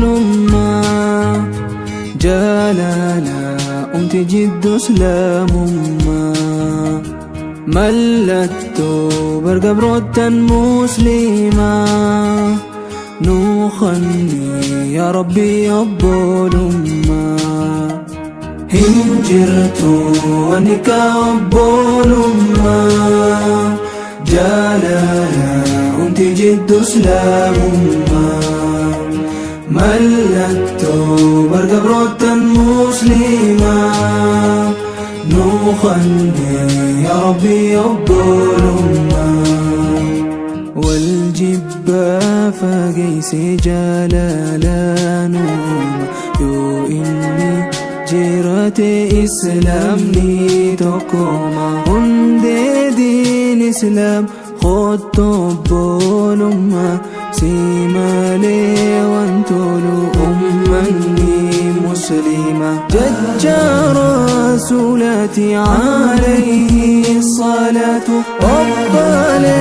Obbolummaa jaalala umti jiddu islaamummaa mallattoo bargabroottan musliimaa nuukanni yaa rabbi obbolummaa hin jirtu wanni ka obbolummaa jaalala umti jiddu islaamummaa mallattoo bargabroottan musliimaa nuukanni yaa rabbi obbolummaa والجبا فقيس جلالا يو إني جيرت إسلامني تقوما هندي دين إسلام خط بولما سيمالي وانتولو أمني مسلمة جج رسولتي عليه الصلاة ربنا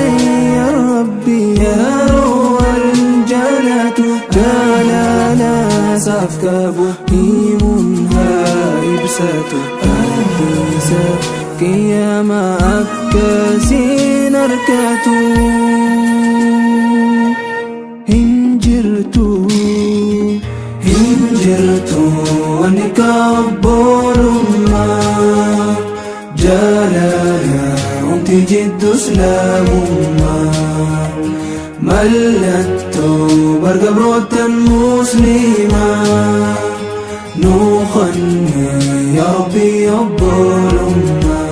يا ربي يا روى الجنة جلالا سافك بهيم هايبسة أديسة قيامة أكسين أركتو هنجرتو هنجرتو ونكبرما جلالا أنت جد اسلامما ملتو برقبروتا مسلما نوخني يا ربي الظلمة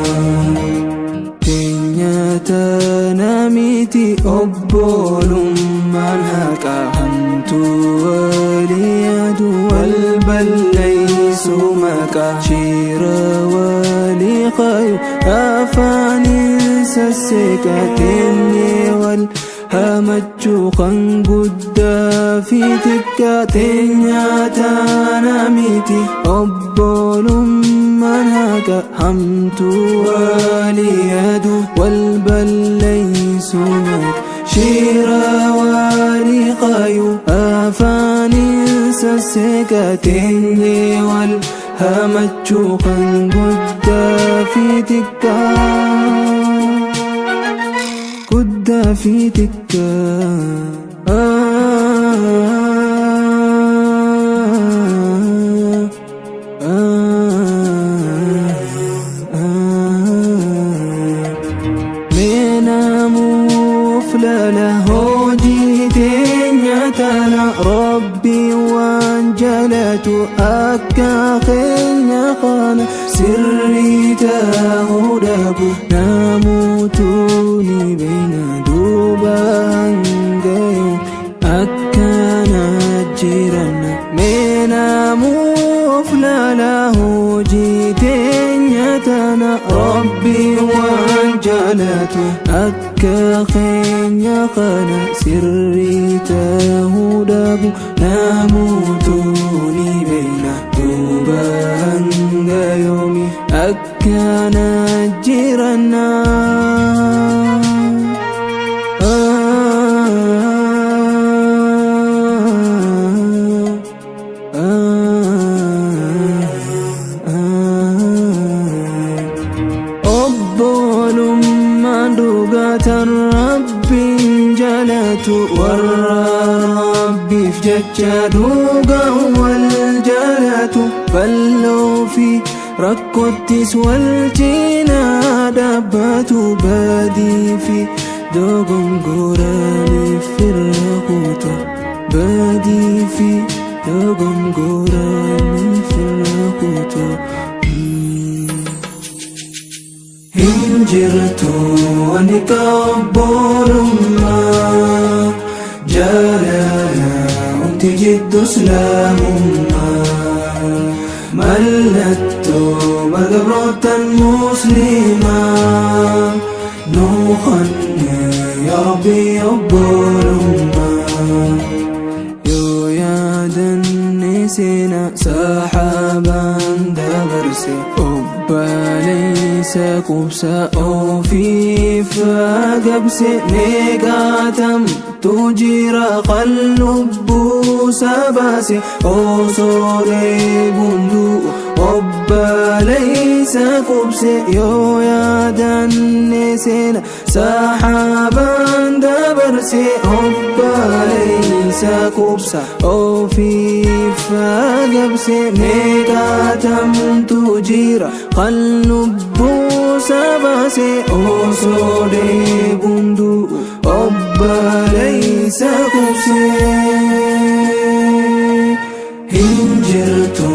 تنيتنا ميتي obbolummaan haqa hamtuu walii aduu wal balleeysu maqaa shiira walii qayu afaanin sasseeqateenye wal hamachuu kan guddaa fi xiqqaa teenyataana miti obbolummaan haqa hamtuu walii aduu wal balleeysu maqaa shiira walii qayu afaanin sasseeqateenye wal hamachuu kan guddaa fi xiqqaa guddaa fi xiqqaa. Meenamuuf lala hojii teenya tana rabbi waan jalatu akka keenya kana sirrii ta'uu dhabu namuutu ni beena duuba hangayu akkana jiran meenamuuf lala hojii teenya tana rabbi waan jalatu akka keenya kana sirrii ta'uu dhabu namuutu ni beena duuba hanga yoomi akkana jiranna. Obbolummaan dhugaataan rabbiin jalatu warra rabbiif jecha dhugaa wal jalatu bal'oo fi rakkottis wal cinaa dhaabbatu badii fi dogongoraniif firra kutu badii fi dogongoraniif firra kutu. Hinjirtu wanni obbolummaa jaalala umti jiddu islaamummaa mallattoo bargabroottan musliimaa nuukanne yaa rabbi obbolummaa yoo yaadanne seena saxaabaan dabarse obboleeyyan Obboleessa qubsa ofiif gabse meeqaatamtu jira kan lubbuu sabaase osoo dheebuun du'u obboleessa qubse yoo yaadanne seena saxaabaan dabarse obboleessa qubsa ofiif gabse meeqaatamtu jira kan lubbuu sabaase osoo dheebuun du'u obboleessa qubse. Hin jirtu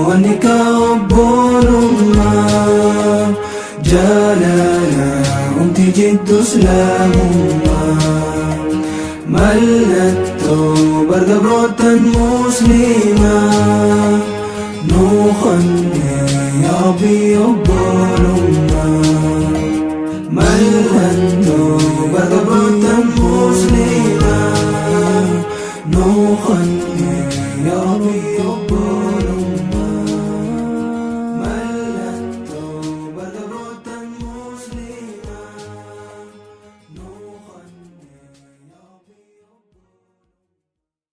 wanni ka obbolummaa jaalala umti jiddu islaamummaa mallattoo bargabroottan musliimaa nuu kanne yaa rabbi obbolummaa mallattoo bargabroottan musliimaa nuu kanne yaa rabbi.